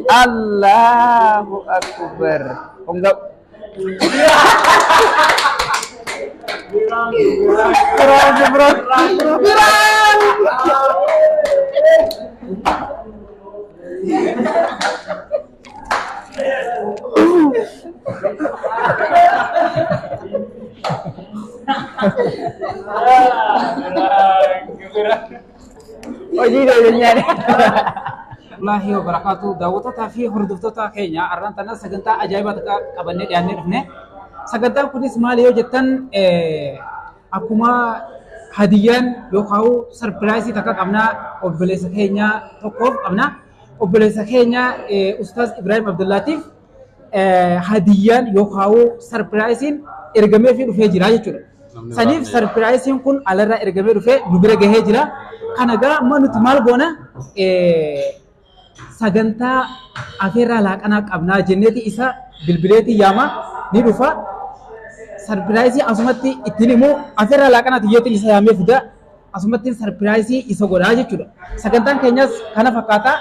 Allahu Akbar. Enggak. Viral, bro. Viral. Hojii deebiin Allahi wa barakaatu. Daawwattootaa fi hordoftoota keenya, har'aan tana sagantaa ajaa'ibaa takka qabannee dhiyaannee dhufne. Sagantaan kunis maali yoo jettan, akkuma hadiyyaan yookaan surprise takka qabnaa, obboleessa keenya tokkoof qabna. Obboleessa keenya Ustaaz Ibrahim Abdullaatiif hadiyyaan yookaan surpriseiin ergamee fi dhufee jira jechuudha. Saniif surpriseiin kun alarraa ergamee dhufee nu bira gahee jira. Kana gaa amma nuti maal goona? Sagantaa afeerraa laaqanaa qabnaa jenneeti isa bilbileeti yaama, ni dhufa. Surprise asumatti ittiin immoo afeerraa laaqanaa xiyyeetiin isa yaamee fida. Asumatti surprise isa godhaa jechuudha. Sagantaan keenyas kana fakkaata.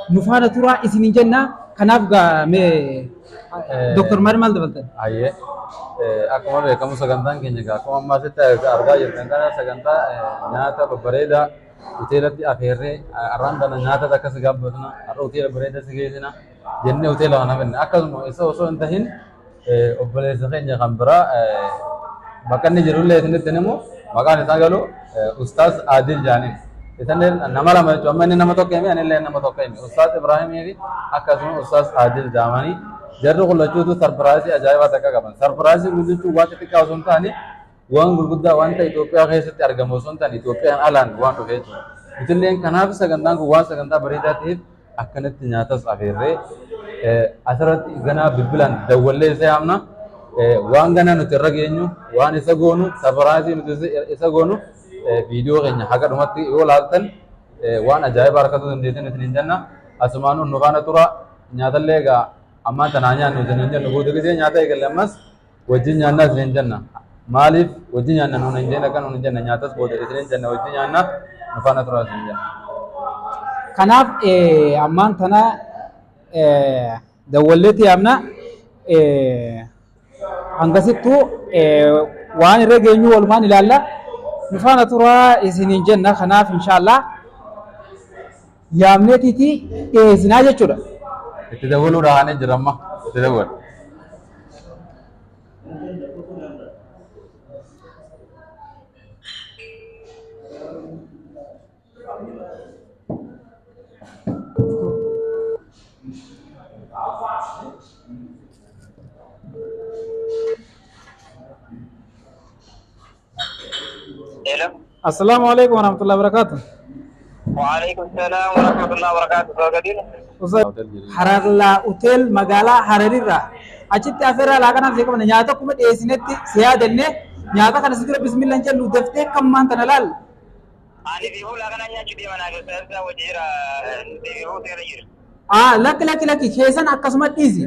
Nu faana turaa isiniin jenna. Kanaaf gaa mee Dooktar Maal maal dabaltan? Ayyee. Akkuma beekamu sagantaan keenya egaa akkuma ammaa asitti argaa jirtan kana sagantaa nyaata babbareedaa hoteelatti afeerree, har'aan tana nyaata takka si gaabbasna, har'a hoteela bareedaa si geessina jennee hoteela kana finne. Akkasuma isa osoo hin tahin obboleessa keenya kan biraa bakka inni jirullee isinitti himu, maqaan isaa galu Ustaaz Adil Jaaniin. Isallee nama lama jechuudha. Amma inni nama tokko hime, anillee nama tokko hime. Ustaaz Ibraahimii fi akkasuma Ustaaz Adil Jaamanii jarri kun lachuutu surprise ajaa'ibaa takka qaban. Surprise kun jechuun waan xixiqqaa osoo hin taane, waan gurguddaa, wanta Itoophiyaa keessatti argamu osoo hin taane, Itoophiyaan alaan waan dhufe jechuudha. Nutilleen kanaaf sagantaan kun waan sagantaa bareedaa ta'eef akkanatti nyaatas afeerree asirratti ganaa bilbilaan dawwallee isa yaamna. Waan ganaa nuti irra geenyu, waan isa goonu, surprise nuti isa goonu, viidiyoo keenya haga dhumatti yoo laaltan waan ajaa'ibaa argachuu dandeessan isiniin jenna. Asumaanuu nu faana tura. Nyaatallee egaa ammaan tanaa nyaannu isiniin jennu, booda gisee nyaata eegalle ammas wajjin nyaannaa isiniin jenna. Maaliif wajjin nyaanna nuun hin jenne, akka nuun hin jenne, nyaatas booda isiniin jenna, wajjin nyaanna, nu faana tura isiniin jenna. Kanaaf ammaan tana dawwalleetti yaamna. Hangasittuu waan irra geenyu walumaan ilaalla. Nu faana turaa isiniin jenna. Kanaaf inshaallah yaamneetiiti dhiyeessinaa jechuudha. Itti dawwaluudhaan jira, amma itti dawwal. Hello. Assalaamu alaikum warahmatullahi wabarakatuh. Waalaikum salam warahmatullahi wabarakatuh. Bagadin. Hararlaa Hotel magaalaa Hararirraa achitti afeerraa laaqanaaf si qabna, nyaata akkuma dhiyeessinetti si yaadanne, nyaata kana si dura bismillah hin jennu, daftee kammaan tana laal. Ani fi fuula kana nyaachuu deema naa keessa isaa wajji jira. Deebi'uu hoteela jira. Aa, lakki lakki lakki, keessan akkasuma dhiisi.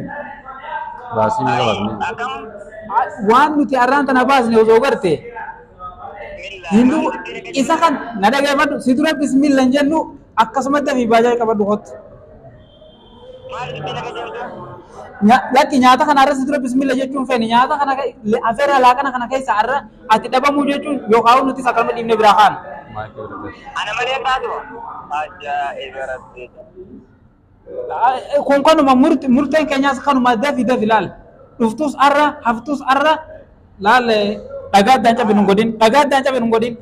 Baasii meeqa baasnee? Akkam? Waan nuti arraan tana baasne osoo garte hindu isa kan na dhageeffadhu, si dura bismillah hin jennu, akkasuma dafii baajaa qabadhu kottu. Maal itti lafa jirtu? Lakki, nyaata kana irra si dura bismillah jechuun feene, nyaata kana afeerraa laaqana kana keessa har'a ati dhabamuu jechuun yookaan nuti akkanuma dhiibne biraa kaana. Maayikii bira geessu. Ana malee taatu. Ajaa'iba rabbi. Kun kanuma murteen keenyaas kanuma, dafi dafi laal. Dhuftus har'a, haftus har'a laal, dhagaa addaan cabe nun godhin, dhagaa addaan cabe nun godhin.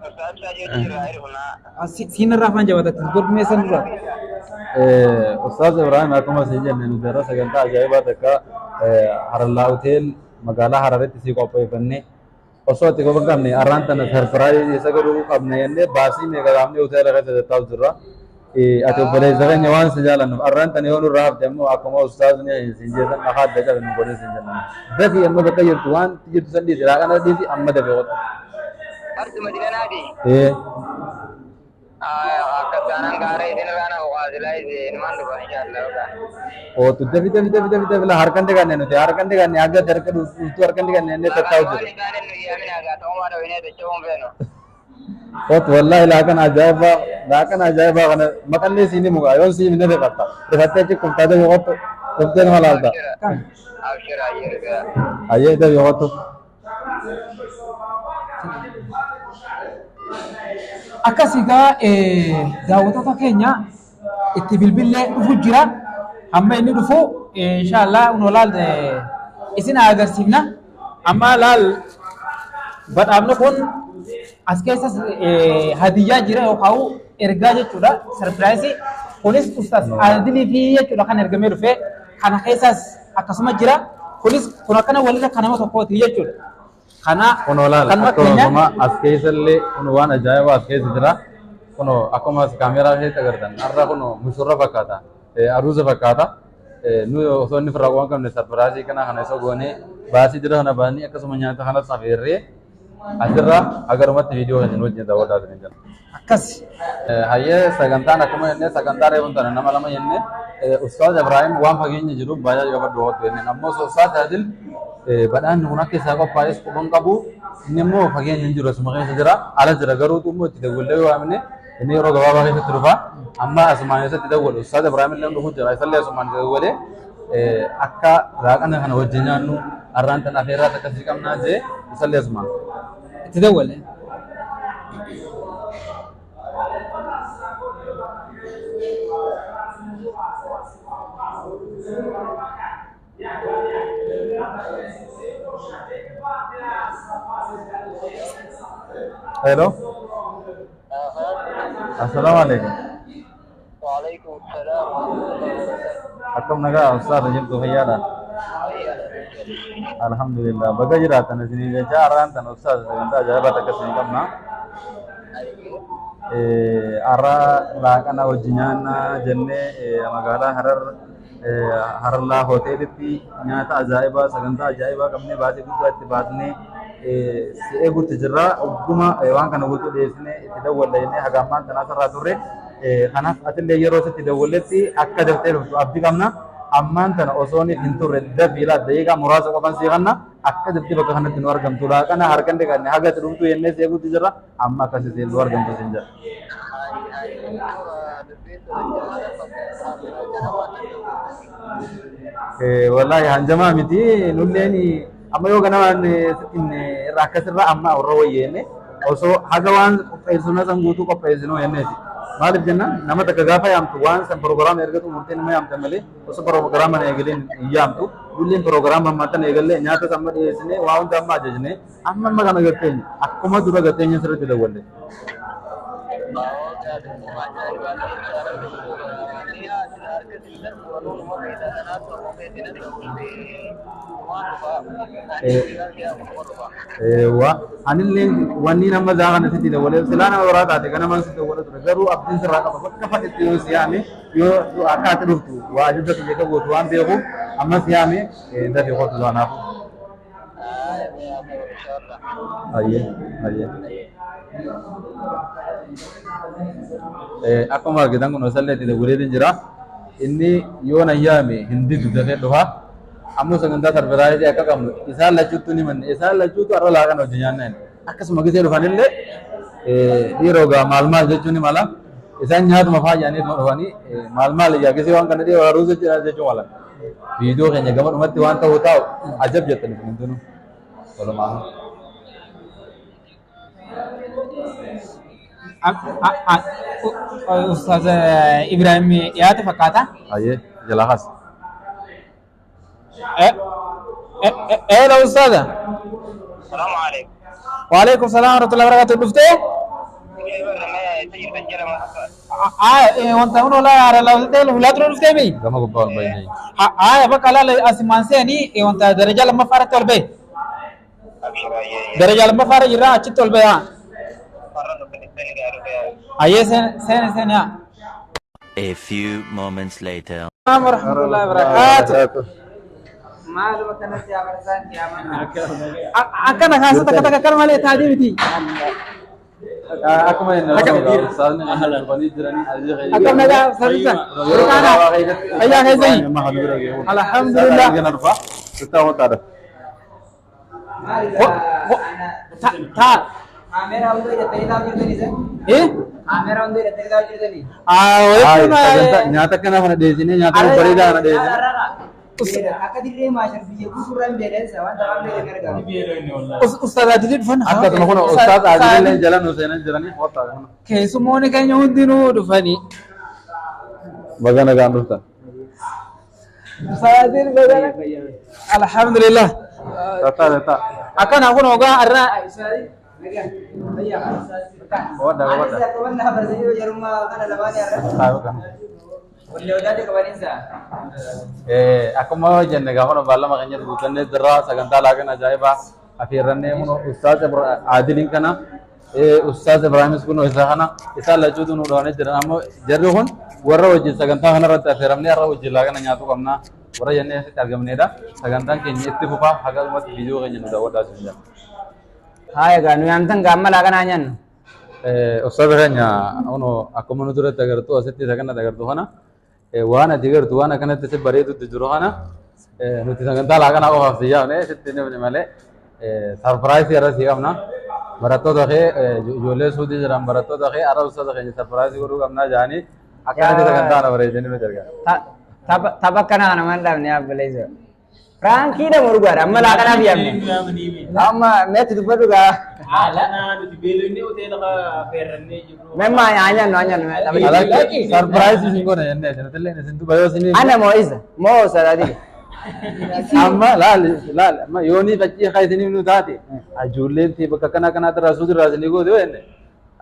Ustaaz jira hir'una. Siin irraa afaan jabaatatti godhumee san dura. Ustaaz Ibrahim, akkuma isin jenne nuti har'a sagantaa ajaa'ibaa takka Harallaa Hotel magaalaa Hararitti si qopheeffannee, osoo itti qofa hin qabne har'aan tana surprise isa godhuu qabna jennee baasii meeqa qaamni hoteela keessa tattaa'u jirra. Ati obboleessa keenya waan si jaalannuuf har'aan tana yoo nurraa hafte ammoo akkuma ustaazni siin jeessan dhakaa adda cabe nu godhin siin jenna. Dafii amma bakka jirtu waan jirtu san dhiisi, laaqana dhiisi, amma dafee qotu. Arti madinanaati. Ee. Akka taanaan gaarii isin irraa na waasilaa isin maan dhufa inshaallah. Otu dafi dafi dafi dafi dafi la, harkan diganne, nuti harkan diganne, haga harka dhuftu harkan diganne inni tattaa'u Waan jira. hin taane nu yaamina gaa ta'uu dhabinee dacha'uun feenu. Kottu wallaahi laaqana ajaa'ibaa laaqana ajaa'ibaa kana maqallee siin himu gaa yoon siin hin rifatta. Rifattee achi kuftaa dafi kottu dhuftee nama laalta. Abshir ayyee. Ayyee dafi kottu. Akkas egaa daawwattoota keenya itti bilbillee dhufu jira. Hamma inni dhufu inshaallah nu laal isin agarsiifna. Amma laal badhaafni kun as keessas hadiyyaa jira yookaan ergaa jechuudha. Sarpiraayisii kunis ustaas Adilii fi jechuudha kan ergamee dhufe kana keessas akkasuma jira. Kunis kun akkana walirra kan nama tokkooti jechuudha. Kana Kunoo laal kanuma akkuma keenya akkuma as keessallee kun waan ajaa'ibaa as keessa jira. Kunoo akkuma as kaameeraa keessatti agartan har'a kunoo mushurra fakkaata. Aruuza fakkaata. Nu osoo inni firraa waan qabne sarpiraasii kana kana isa goonee baasii jira kana baasnee akkasuma nyaata kanas afeerree asirra agarumatti viidiyoo keenya nu wajjin daawwadhaa isin jira. Akkas. Hayyee sagantaan akkuma jennee sagantaa reefuun tana nama lama jennee Ustaaz Ibrahim waan fageenya jiru baay'ee qabadhu hojjetu jenneen ammoo Ustaaz Adil badhaanni kun akka isaa qophaa'es quban qabu inni immoo fageenya hin jiru asuma keessa jira ala jira garuu immoo itti dawwallee waamne inni yeroo gabaabaa keessatti dhufa amma asumaan keessatti dawwalu Ustaaz Ibrahim illee dhufu jira isallee asumaan dawwalee akka laaqana kana wajjin nyaannu har'aan tan afeerraa akkasii qabnaa jee isallee asumaan. Itti dawwale. Hello. Assalaamu alaikum. وعليكم السلام ورحمة الله وبركاته. Akkam nagaa ustaaza jirtu fayyaadha. Alhamdulillah. Baga jiraatan isinii jecha har'aan tan ustaaza sagantaa ajaa'ibaa takka isinii qabna. Har'a laaqana wajji nyaannaa jennee magaalaa Harar Hararlaa hoteelitti nyaata ajaa'ibaa sagantaa ajaa'ibaa qabnee baasii guddaa itti baasnee si eegutti jirra. Ogguma waan kana guutuu dhiyeessinee itti dawwalla jennee haga ammaan tanaa sarraa turre. Kanaaf atillee yeroo sitti dawwalletti akka daftee dhuftu abdii qabna. Ammaan tana osoo hin turre dafii laa daqiiqaa muraasa qofan sii kanna akka daftee bakka kanatti nu argamtu laaqana harkan dhiqanne haga itti dhuftu jennee si eegutti jirra. Amma akkasii nu argamtu siin jedha. Wallaahi hanjamaa miti nulleen amma yoo ganamaan sittiin irraa akkasirraa amma warra wayyeenne osoo haga waan qopheessinu san guutuu qopheessinu jenneeti. Maaliif jennaan nama takka gaafa yaamtu waan san proogiraama erga xumurtee nama yaamta malee osoo proogiraama hin eegaleen hin yaamtu. Nulleen proogiraama ammaa tana eegallee nyaata amma dhiyeessine waa hunda amma ajajne amma amma kana gatteenya akkuma dura gatteenya sirriitti dawwalle. Eewwa anillee wanni nama zaa kana sitti dawwalee silaa nama biraa taate ganamaan sitti dawwala ture garuu abdiin sirraa qaba bakka fadhetti yoo si yaame yoo akka ati dhuftu waa ajaja kiyya ka gootu waan beekuuf amma si yaame dafii kootu kanaafu. Ayyee ayyee. Akkuma argitan kun osallee itti dawwaleetiin jira. Inni yoo na yaame hin didu dafee dhufa. Ammoo sagantaa sarfiraayisii akka qabnu isaan lachuutu ni manne isaan lachuutu har'a laaqana hojii nyaanneen akkasuma gisee dhufanillee dhiiroo gaa maal maal jechuun ni mala isaan nyaatuma faayyaniituma dhufanii maal maal yaa gisee waan kana dhiiroo haruusa jira jechuun mala. Viidiyoo keenya gama dhumatti waan ta'u taa'u ajab jettani kun hundinuu walumaa. Ustaaz Ibrahim dhiyaate fakkaata. Ayyee jalaa kaas. Eela ustaaza. السلام عليكم. Waalaikum salaam warahmatullahi wabarakatuh. Dhuftee? Wanta kun olaa haara fuuldura dhuftee mi? Gama gubbaa ol bahinee. Aya bakka laala asimaan seeni wanta darajaa lammaffaa irratti ol bahe. Darajaa lammaffaa irra jirra achitti ol bahe. Ayyee seeni seeni haa. A few moments later. Warahmatullahi wabarakatuh. Maaluma kanatti abarsaan akkana kaasa takka takka akkana malee taatee miti. Akkuma inni ustaazni dhufanii jiranii ajii keenya. Akkam nagaa sabiisa. Fayyaa keessanii. Alhamdulillah. Ta Nyaata akkana kana dhiyeessinee nyaata bareedaa kana dhiyeessinee. Ustaaz Adilii dhufan. Akkasuma kun Ustaaz Adilii jala nu seenaa jiranii hotaa kana. Keessummoonni keenya hundinuu dhufanii. Baga nagaan dhuftan. Ustaaz Adilii baga alhamdulillah. Tataa tataa. Akkana kun ogaa har'a Wadda wadda. Akkuma jenne gaafa baallama keenyatti guuttannee jirra sagantaa laaqan ajaa'ibaa afeerrannee kun Ustaaz Adiliin kana Ustaaz Ibraahimis kun isa kana isaan lachuutu nu dhawanii jiran ammoo jarri kun warra wajjin sagantaa kanarratti affeeramnee har'a wajjin laaqana nyaatu qabna warra jennee asitti argamneedha sagantaan keenya itti fufaa haga dhumatti viidiyoo keenya nu daawwadhaa isin jira. Haa egaa nu yaamtan gaamma laaqanaa nyaannu. Ustaaz keenya akkuma nu duratti agartu asitti isa kanatti agartu kana waan ati gartu waan akkanatti si bareedutti jiru kana nuti sagantaa laaqanaa qofaaf si yaamne sitti himne malee sarpiraayisii irra si qabna. Barattoota kee ijoollee suutii jiran barattoota kee har'a ustaaza keenya sarpiraayisii godhuu qabnaa jedhanii akkanatti sagantaa kana bareedanii nuti argaa. Tapha akkanaa kana maan dhaabne yaabbileessa. Firaankiidha morgaadha amma laaqanaaf yaamne. Amma meetti dubbadhu gaa. Memma nyaannu nyaannu. Sarpiraayisii isin godha jennee nuti illee isin duba yoo isin. Ana moo isa moo Ustaaz Adilii. Amma laal laal amma yoonii fakkii haa isiniif nu taate ijoolleen bakka kana kanaatti irraa suutii irraa isinii goote yoo jenne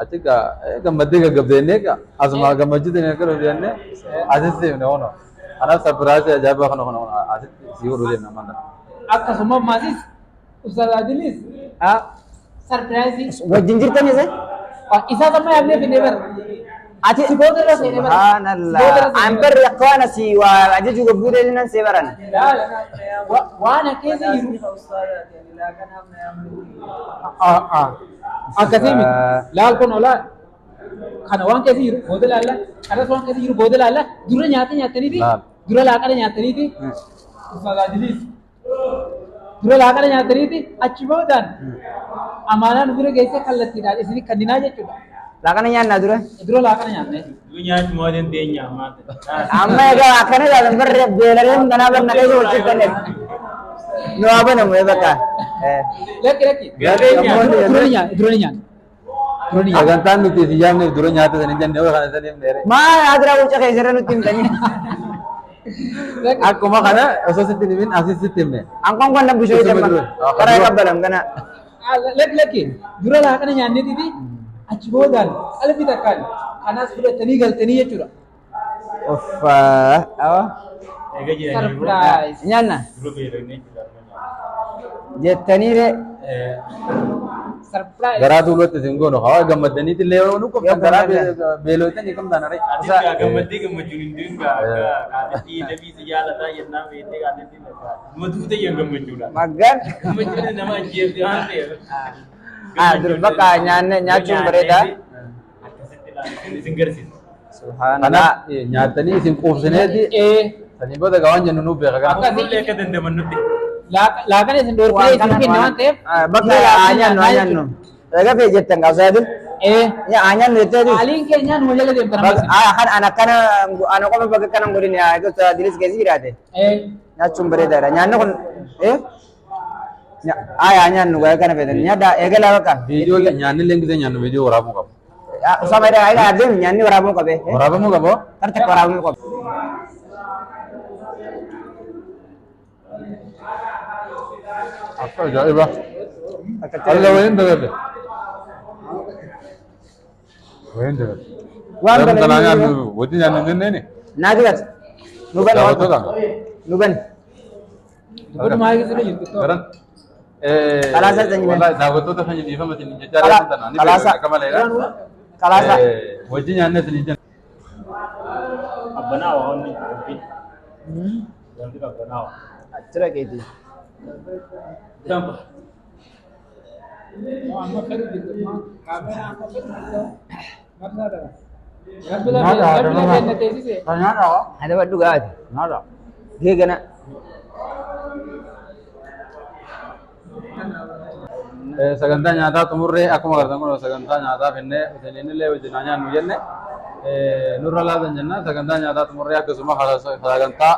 achi gaa gammaddee gaggabde jennee gaa asuma gammachiitiin akka dhufu jennee asitti himne hono kanaaf sarpiraayisii ajaa'ibaa kana kana asitti sii godhuu deemna amma. Akkasuma ammaas Ustaaz Adiliis sarpiraayisii. Wajjin jirtan isa? Isaa amma yaamnee finnee bara. Ati Si booda irra seenee bara. Subhanallah. An barri akka waan asii waa ajaju gabbuu deelinan see baran. Waan keessa jiru. Akkasii miti. Laal kun olaa kana waan keessa jiru booda laalla. Kanas waan keessa jiru booda laalla. Dura nyaata nyaataniiti. Dura laaqana nyaataniiti. Ustaaz Adiliis. Dura laaqana nyaataniiti achi boodaan amaanaa nu bira geesse kallattiidhaan isin kenninaa jechuudha. Laaqana nyaannaa dura? Dura laaqana nyaanna jechuudha. Amma egaa akkana jaalan barri beelareen kanaa barna keessa wal cibbanneef. Nu haa banamu bakka. Lakki lakki. Dura ni nyaanna dura ni nyaanna. Dura ni nyaanna. Sagantaan nuti isin yaamneef dura nyaata sanii jennee yoo kana saniif dheere. Maal adiraa wucca keessa nutti himtanii? Akkuma kana osoo sitti himin asis sitti himne. Ankoon kun nabbisoo jedhama. Karaa qabbalam kana. Lakki lakki dura laaqana nyaanneetiiti achi boodaan qalbii takkaan kanaas fudhatanii galtanii jechuudha. Uffaa. Sarpiraayis. Nyaanna. Jettanii ree. Sarpiraayis. Garaa tuulootti isin goonu hawaa gammaddaniitti illee yoo nu qoftan garaa beelootan kam taana ree. Gammaddee gammachuun hin jiru kaatitti namni si jaalataa jennaan beektee kaatitti matuuta yoo gammachuudha. Maggaan. Gammachuun nama ajjeefte waan ta'eef. Ah dur bakka nyaanne nyaachuun bareedaa. Akkasitti ilaaluun isin garsiisa. Subhanallah. Kanaaf nyaatanii isin quubsineeti sanii booda waan jennu nuuf beeka kana. Akkasumallee akka dandamannutti. Laaqana isin dhoorkee isin kenne waan ta'eef. Bakka haa nyaannu haa nyaannu. Egaa fee jettan qabsaa jedhu. Haa nyaannu jettee jiru. Aliin keenya numa jala deemtan ammas. Kan ana akkana ana qofa bakka akkana hin godhin yaa egaa dilis keessa jiraate. Nyaachuun bareedaadha. Nyaanni kun haa nyaannu gaa kana feetan. Nyaadha eegalaa bakka. Viidiyoo nyaanni illee gisee nyaannu viidiyoo waraabuu qabu. Usama egaa adeemu nyaanni waraabamuu qabe. Waraabamuu qabu? Kan takka waraabamuu qabu. Akka ajaa'iba. Alla wayin dagale. Wayin dagale. Waan Garum bana tanaa nyaannu wajjin nyaannu hin jenneeni. Naa digat. Nu bani. Daawwattoota. Nu bani. Dubbatu maal keessa jirtu? Garan. Kalaasa sanyii. Wallahi daawwattoota keenya dhiifama isin jechaa reefu tana. Ni Kalaasa. beekna akka maleedha. Kalaasa. Wajjin nyaanne isin jenna. Qabbanaawa wanni wanti. Wanti qabbanaawa. Achirra keeti. Ada dhugaati. Geegana. Sagantaa nyaataa xumurree akkuma agartan kun sagantaa nyaataa finnee isiniin illee wajjin haa nyaannu jenne nurra laatan jenna. Sagantaa nyaataa xumurree akkasuma sagantaa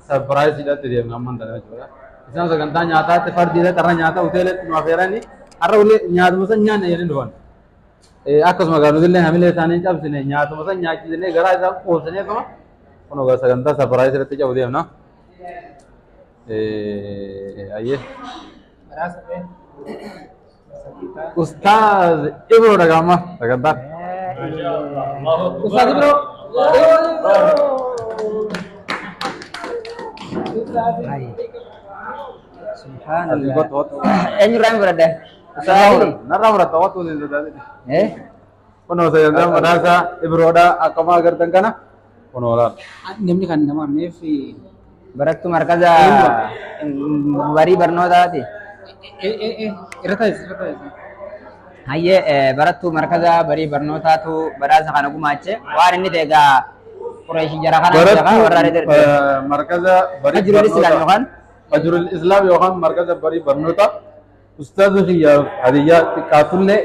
surpriseiidhaatti deemna amman tana jechuudha. Isaan sagantaa nyaataatti fardiidha qarra nyaata hoteelatti nu affeeranii har'a ulee nyaatuma san nyaanna jedhanii dhufan. Akkasuma gaa nuti illee hamilee isaanii cabsine, nyaatuma san nyaachisnee garaa isaan qoosnee akkuma kun egaa sagantaa surprise irratti cabu deemna. Ayyee. Ustaaz Ibro dhagaama sagantaa. Ustaaz Ibro. Ay. Subhanallah. Eenyurraa fudhadhe? Ustaaz Ibro. Narraa fudhatta wattu hin sodaatini. Eh? Kunoo sagantaa badhaasa Ibroodha akkuma agartan kana kunoo laal. Namni kan nama amneef Barattuu markaza barii barnootaati. Irra taa'is, irra taa'is. Hayyee, barattuu markaza barii barnootaatu badhaasa kana gumaache. Waan inni ta'e egaa Qureeshi jara kana Barattuu warra markaza barii Fajrul Islaam yookaan Fajrul Islaam yookaan markaza barii barnoota ustaaza kiyyaaf hadiyyaa xiqqaatullee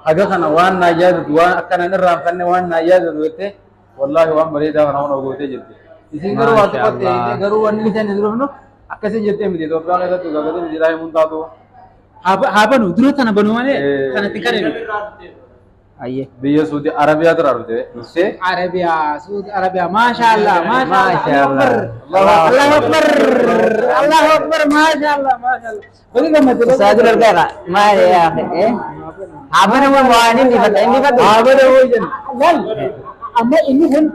haga kana waan naa yaadatu, waan akkanan irraanfanne waan naa yaadatu jettee, wallaahi waan bareedaa kana hunda gootee jirti. Isin garuu waa xiqqootti garuu wanni isheen hin dhufnu akkasii jettee miti. Itoophiyaa keessatti gagatee miti himuun taatu. Haa banu, dura tana banu malee kanatti kan hin. Hayyee. Biyya Suudi Arabiyaa irraa dhufte dhuftee. Arabiyaa, Suudi Arabiyaa, maasha Allah, maasha Maasha Allah. Allah. Allahu Akbar, Allahu Akbar, maasha Allah, maasha Allah. Baga gammadde. Ustaazul argaa maali yaa akhi? Eh? Haa banamu, waan inni fadha inni fadhu. Haa banamu jenna. Lal, amma inni kun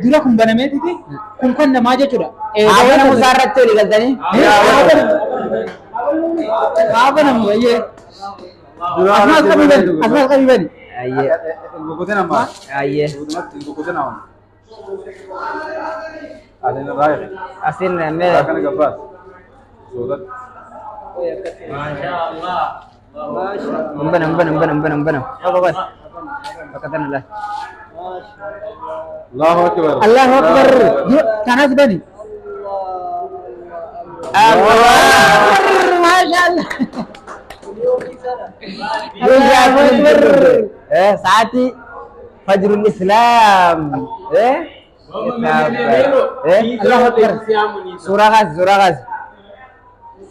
dura kun banameetiti kun kan namaa jechuudha. Haa banamu isaa irratti olii galtanii. Haa banamu bayyee. Asumas qabii bani, asumas qabii bani. Hayyee. Hin amma. Hayyee. Hin kukutin amma. Asin irraa eege. Asin mee Irraa kana gabbaas. Suutatti. Hin banamu, hin banamu, hin banamu, hin banamu. Qofa bas. Bakka tana laal. Allahu Akbar. Allahu Akbar. Kanas bani. Allah. Maasha Allah. Allahu Akbar. Eh, sa'aatii Fajrul Islam. Eh? Eh? Allahu Akbar. Suuraa kaas, suuraa kaas.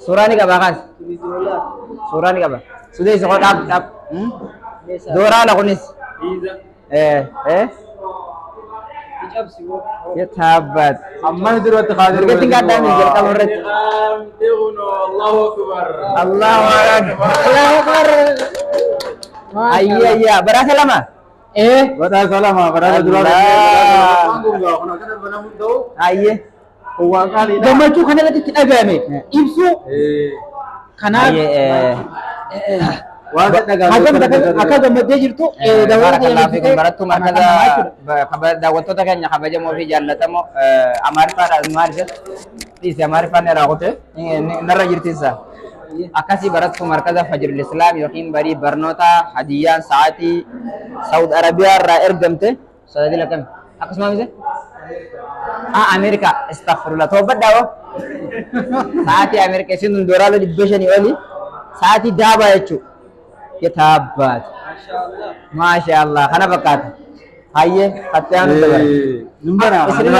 Suuraa ni qaba kaas. Suuraa ni qaba. Sudee isa dhaab dhaab. Dooraa la kunis. Eh, eh? Yataabbat. Amma duratti qaadir. Mirgatti gaadhaan jalqaba irratti. Allahu Akbar. Allahu Akbar. Allahu Akbar. Ayya ayya, badhaasa lama. Eh, Badhaasa lama, badhaasa duraa. Allah. Waan kun gaa kun akkana banamuun ta'u Ayyee. kun waan qaaliidha. Gammachuu kana irratti itti dhagahame ibsu kanaaf Ayyee. Waan dhagahame. hagam akka gammaddee jirtu daawwattoota keenya Barakallahu fiikum, beeksisee barattuu kana markaza jechuudha. Daawwattoota keenya kabajamoo fi jaallatamoo, Amaariffaadhaan maal jedhu dhiise, Amaariffaan irraa kute narra jirtisa. Akkasii barattuu markaza Fajrul Islaam yookiin barii barnoota hadiyyaan sa'aatii Saud Arabiyaa irraa ergamte tajaajila akkami akkasuma mise ah Ameerikaa, astaghfirullah, toobadhaa hoo, sa'aatii Ameerikaa isin tun doolaara 500 oli sa'aatii daabaa jechuudha. Kitaabbaat. Maasha Allah, kana fakkaata. Hayyee, hattee aanu dabala. Nimbana. Isin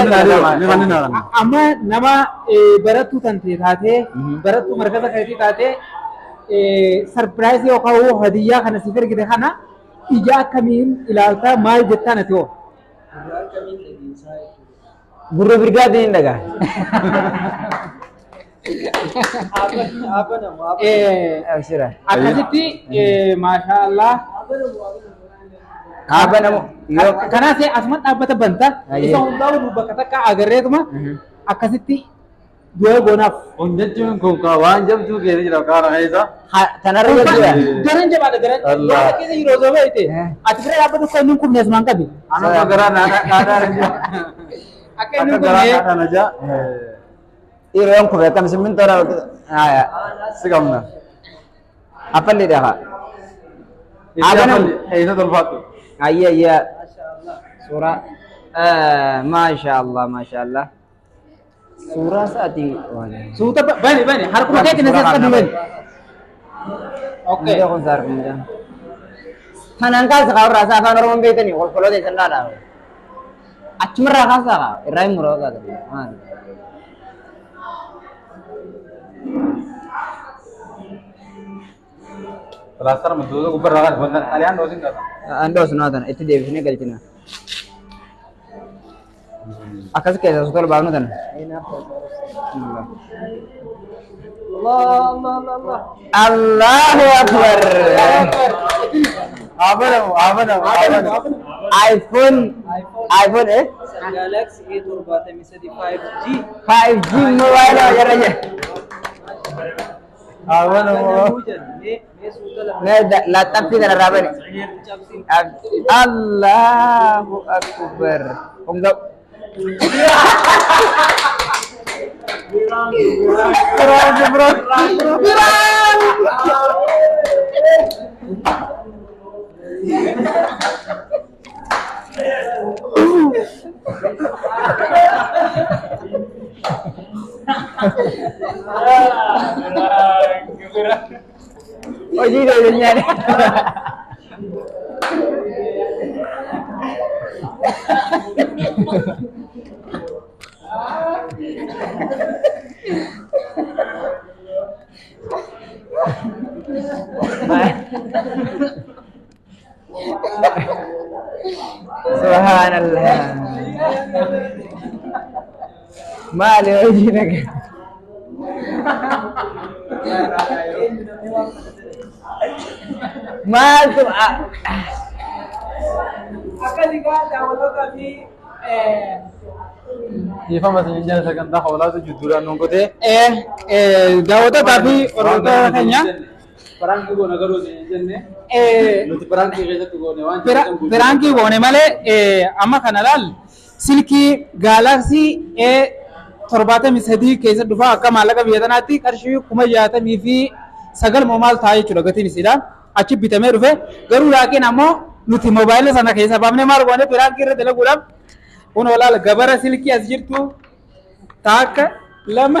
Amma nama barattuu tante taatee, barattuu markaza keetii taatee, surprise yookaan hadiyyaa kana siif ergite kana ija akkamiin ilaaltaa, maal jettaan ati hoo? Gurra birgaatiin hin dhagaa. Abshira. Akkasitti, maasha Allah. Haa banamu. Yoo Kanaaf asuma dhaabbata banta Ayyee. isa hundaa'u nu bakka takka agarreetuma akkasitti du'a goonaaf. Kun jechuun kun waan jabduu keessa jira kaana keessa. Tanarra jechuudha. Daran jabaadha, daran Allah. waan keessa jiru osoo beekte ati bira dhaabbatu akka inni hin kufne asumaan qabi. Anu garaa naadhaa jira. Akka inni Akka hin garaa kufne. naadhaa na jaa. Dhiirri kufe akkam simmintoodha. Haya. Si qabna. Affalli dhaha. Haa banamu. Eessa tolfaattu? Ayyee ayyee. Suuraa. Maasha Allah, maasha Allah. Suuraa sa'aatii. Suuta bani, bani harkuma keetiin asii as qabi, bani. Okay. Hin beeku saar kun jaa. Kanaan kaasa kaa irraa isaa afaan Oromoon beektanii kolkoloo teessan laala. Achumarraa kaasaa kaa irraa hin muroo kaasa. Maali? Pilaastara mutuuta gubbarraa kan wanta xaliyaan dhoosin qaba. Andoo sunaa tana itti deebisnee galchina. Akkas keessa osoo tola baafnu tana. Allah Allah Allah Allah. Allahu Akbar. Abadamu abadamu abadamu. iPhone iPhone eh Galaxy A73 5G. 5G mobile jarra jira. Abadamu. Mee laaxxaffii kana irraa bani. Allahu Akbar. Kun ga'u. Bro, bro, bro. Hojii deebiin nyaadhe. Subhanallah. Maali hojii naga. Maaltu Akkasii gaa daawwattoota fi Dhiifama isin jala sagantaa hoolaatu jidduudhaan nuun kutee. Daawwattootaa fi hordoftoota keenya Piraankii goona garuu isin hin jenne. Nuti piraankii keessatti goone waan Piraankii goone malee amma kana laal silkii Galaxy A 73 keessa dhufa akka maallaqa biyya tanaatti qarshii 69,000 moo maal ta'a jechuudha gatiin isiidha. Achi bitamee dhufe garuu laakiin ammoo nuti moobaayila sana keessa baafnee maal goone piraankii irra dalaguudhaaf kun olaala gabara silkii as jirtu takka lama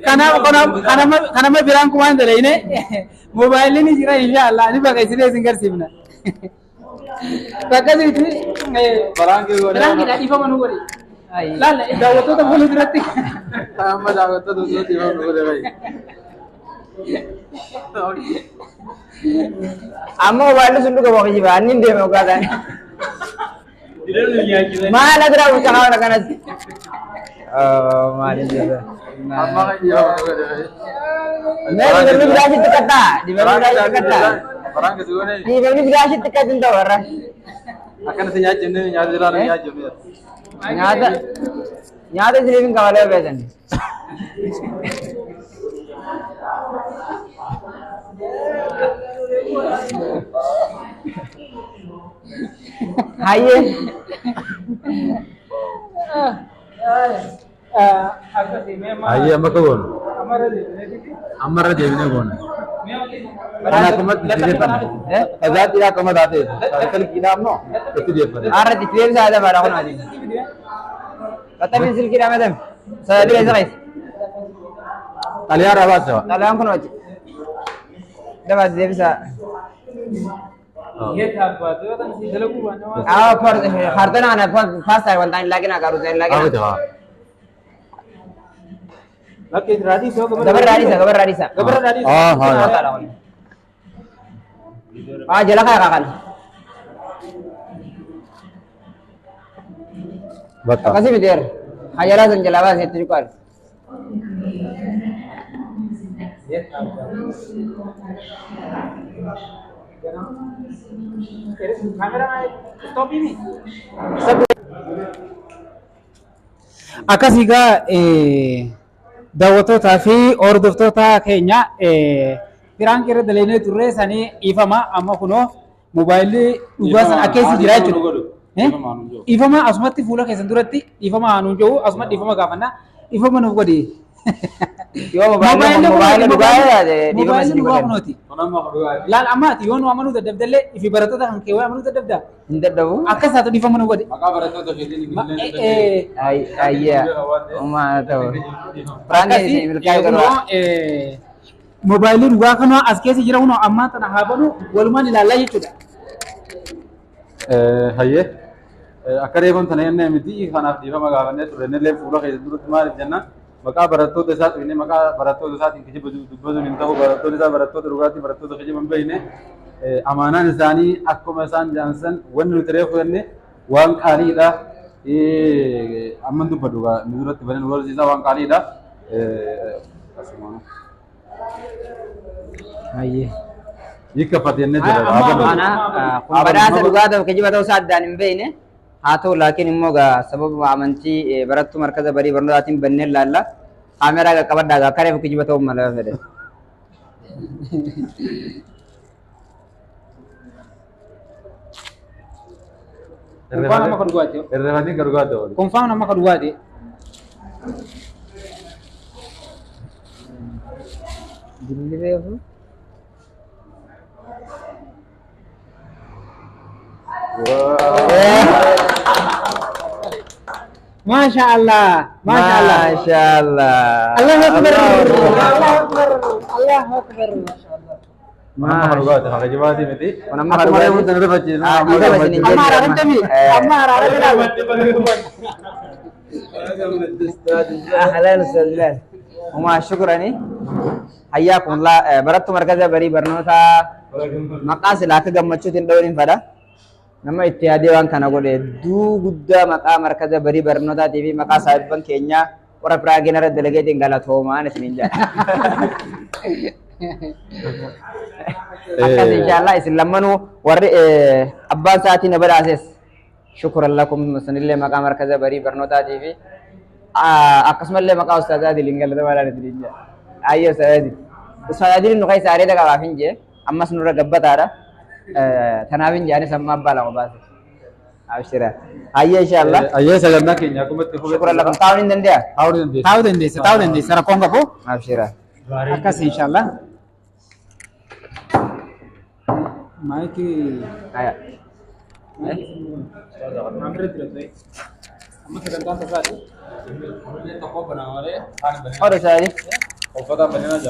Kanaaf kanaaf kanama biraan kumaan dalayne moobaayilli ni jira inshallah ni baqeessinee isin garsiifna. Akkasitti Piraankii goone. Piraankiidha dhiifama nu godhi. Laal daawwattoota fuula duratti. Amma daawwattoota osoo dhiifama nu godhe bayi. Amma mobaayilli sun dhuga boqii jiba annin deeme ogaa ta'e. Maal asirraa bulchaa kaawwan akkanatti? Maali jira? Amma kan dhiifama nu godhe bayi. Mee dibamni biraa sitti kattaa? Dibamni biraa sitti kattaa? Piraankii si goone. Dibamni biraa sitti kattin ta'u warra. Akkana si nyaachifne nyaata jiraa nu nyaachifne. Nyaata nyaata isiniif hin kafalee beekan. Hayyee. Hayyee amma akka goonu. Amma irra deebinee goona. Kana akkumatti itti deeffanna. Tajaajila akkuma taatee silkiidhaa ammoo itti deeffanna. Har'a itti deebisaa dabaadha kun ati. Qaxxamiin silkiidhaa madame. Sadii isa keessa. Xaliyaa irraa baasa. Xalayaan kun hojii. Dabaas deebisaa. Awa hartana kana pasta wanta hin laaqina garuu hin laaqina. Gabarraa dhiisa gabarraa dhiisa. Ah haa. Ah jala kaya kana. Bakka. Akkasii miti eerre. Hajalaa san jalaa baasee itti cuqqaale. Akkasii gaa daawwattootaa fi hordoftoota keenya piraankii irra dalagnee turre sanii dhiifama amma kunoo moobaayilli dhugaa sana akkeessi jira jechuudha. Dhiifama asumatti fuula keessan duratti dhiifama nuun jiru asumatti dhiifama gaafanna dhiifama nuuf godhi. Yoo mobaayilli dhugaa yaade dhiifama Mobaayilli isin dhugaa godhan. kunooti. Kun amma dhugaati. Laal ammaati yoo nu amanuu dadhabdellee ifi barattoota kan kee wayi amanuu dadhabdaa. Hin dadhabu. Akkas haa ta'u dhiifama nu godhe. Maqaa barattoota keetiin ingilizeen Ayyaa. Uumaa ta'u. Piraankiin isin milkaa'ee kunoo garuu. mobaayilli dhugaa kanoo as keessa jira kunoo ammaa tana haa banu walumaan ilaallaa jechuudha. Hayyee akka reefuun tana jennee miti kanaaf dhiifama gaafannee turre innillee fuula keessa duratti maaliif jenna maqaa barattoota isaa inni maqaa barattoota isaatiin kijiba dubbatuun hin ta'u barattoonni isaa barattoota dhugaatii barattoota kijiba hin beekne amaanaan isaanii akkuma isaan jaansan wanni nuti reefu jenne waan qaaliidha. Amma dubbadhu nu duratti banee nu barsiisa waan qaaliidha. Asumaan Hayyee. hiikkafate jennee jira. Kana kun badhaasa dhugaa ta'u kijiba ta'uu isaa addaan hin beekne. Haa ta'u laakiin immoo gaa sababa amantii barattuu markaza barii barnootaatiin banneen laalla. Kaameraa qaqqabadhaa gaa kareef kijiba ta'uu mala fedhe. Kunfaan amma ka dhugaati. Irreeffatanii ka dhugaati. Kunfaan amma ka dhugaati. Dilli reefu. Maasha Allah. Maasha Allah. Maasha Allah. Allahu Akbar. Allahu Akbar. Allahu Akbar. Amma ka dhugaati haa kijibaati miti. Kun amma ka Akkuma dhugaati. reefuun tana rifachiisu. Ah, dhiifama isin hin Amma jenne. araaramtami. Amma araaramtami. أهلا أستاذ بلال وما شكرا حياكم الله barattuu markaza barii barnoota maqaa silaa akka gammachuutiin dha'uun fada nama itti yaadee waan kana godhe hedduu guddaa maqaa markaza barii barnootaatii fi maqaa saahibban keenyaa warra piraagiin irra dalageetiin galatoomaan isiniin jedha. Akkas inshaallah isin lammanuu warri abbaan sa'aatii na badhaases shukran lakum isinillee maqaa markaza barii barnootaatii fi akkasumallee maqaa ustaazaadiliin galatoomaan isiniin jedha. Ayyee ustaazaadil. Ustaazaadiliin nu keessa areeda qabaaf hin jee ammas nurra gabbataadha. Tanaaf hin jee anis amma abbaa lama baase. Abshira. Ayyee inshaallah. Ayyee sagantaa keenya akkuma itti fufee. Shukran lakum taa'uun hin danda'a. Taa'uu ni dandeessa. Taa'uu dandeessa. Taa'uu dandeessa. Rakkoon qabu. Abshira. Akkas inshallah. Maayikii. Aya. Amma sagantaan tasaati. Hora ustaazaadil. Uffata banana jaalladha.